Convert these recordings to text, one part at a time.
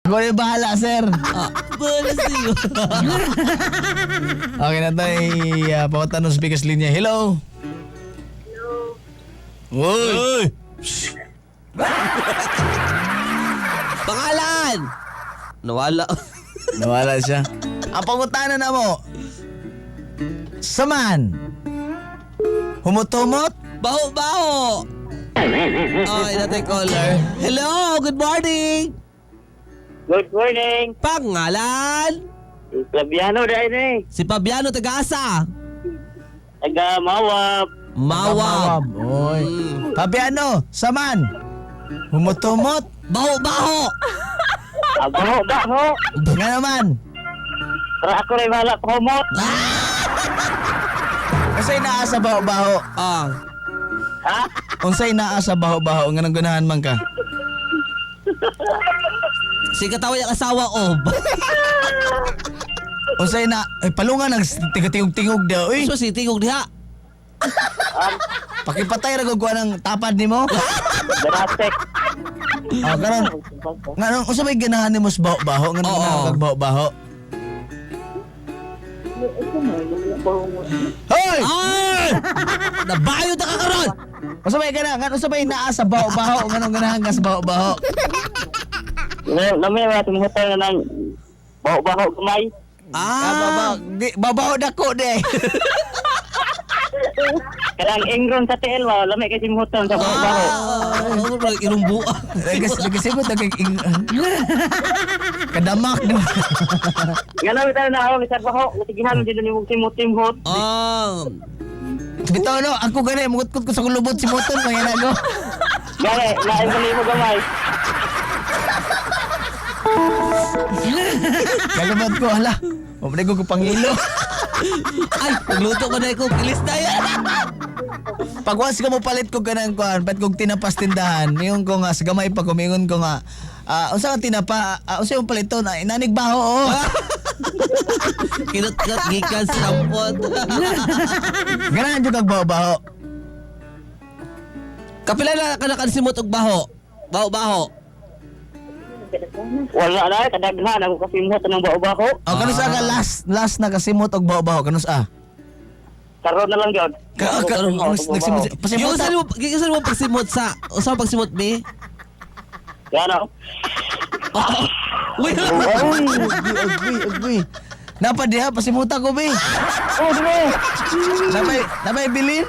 Ako na yung bahala, sir. Ah, bahala sa'yo. Okay na tayo. Pawatan ng speakers linya. Hello? Hello? Uy! Uy! Pangalan! Nawala. Nawala siya. Ang pangutana na mo. Saman. Humutumot? Baho-baho! Okay, natay caller. Hello! Good morning! Good morning. Pangalan? Flaviano dahil eh. Si Fabiano Tagasa. Taga Mawab. Mawab. Oy. Fabiano, saman. Humutumot? Baho-baho! Abaho, baho. Nga naman. Para ako rin bahala pahumot. Unsay naa sa baho-baho? Ah, Ha? Unsay naa sa baho-baho? Nga nang ganahan man ka? Si katawa yung asawa oh. Unsay na eh, palungan ang tigatingog-tingog daw uy. So si tingog diha. Pakipatay ra gud ng tapad nimo. Daratek. Oh, karon nga nung unsa may ganahan nimo sa baho-baho? Nga nang Oo. ganahan kag baho-baho? Hoy! Ay! Nabayo ta ka karon. Unsa may ganahan? Nga unsa may naa sa baho-baho? Nga nang ganahan ka sa baho-baho? Lamay wala tumuhutay na ng baho-baho gamay. Ah, Ah, babaw, di, babaw dako de. Karang ingron sa TL wa, lamay kasi muhutan sa baho-baho. Ah, oh, irong bua. Nagasigot nag kadamak di ba? Nga namin tayo na ako, Mr. Baho. Nasigihan mo dito ni mong timot-timot. Ah, Bitaw no, ako gani mukutkot ko sa kulubot si Moton mga na ko. Gani, lain ko mo gamay. Kalubot ko hala. Mabalik ko pangilo. Ay, nagluto ko na ko kilis na yan. Pag once ka mo palit ko ganang kuan, palit kog tinapas tindahan, ningon ko nga sa gamay pa kumingon ko nga, ah, unsa ka tinapa, ah, unsa yung paliton, ah, inanig baho oh. Kinut-cut gikan sa sampot. Ganahan jud kag baho-baho. Kapila na ka nakasimot og baho. Baho-baho. Wala na, kadaghan ako kasi muhutan ng baho-baho. Oh, kanus ka last last na kasimot og baho-baho, kanus ah. Karon na lang yun. Ka, ka, nagsimot Yung pasimot. saan mo, yung saan mo pagsimot sa, usa mo pagsimot mi? Gano? Oh. Uy, Uy, agwi, agwi. Napa diha pasimuta ko be. Oh, dili! Napay napay bilin.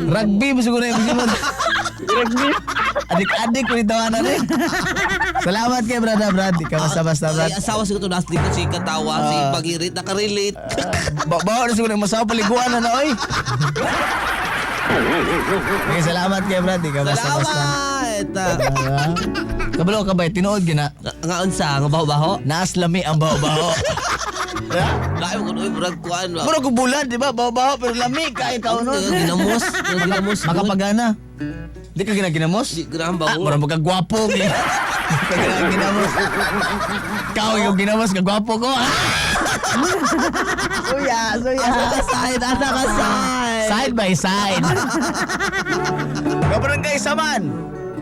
Rugby mo siguro yung pasimot. Rugby. Adik-adik ko nito na rin. Salamat kay brother Brad. Di ka basta-basta Brad. Ay, asawa siguro nas di ko si katawa, si Ah. pagirit nakarelate. Bawa na siguro yung masawa paliguan na na oy. Okay, salamat kay Brad. Di ka basta-basta. Salamat. Kabalo ka ba? Tinuod gina. Nga unsa nga baho-baho? Naas lami ang baho-baho. Lain mo kun uy murag kuan ba. Mura ko bulan, di ba? Baho-baho pero lami kay ka Ano nun. ginamos, ginamos. Makapagana. Di ka ginaginamos? Di ganahan Ah, ba mura mo kagwapo. Di ka ginaginamos. Ikaw yung ginamos, kagwapo ko. Ah! Suya, suya. Asa ka side, asa ka side. Side by side. Kabarangay Saman.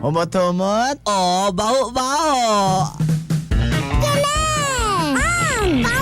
Humot-humot. Oh, baho-baho. Kini ang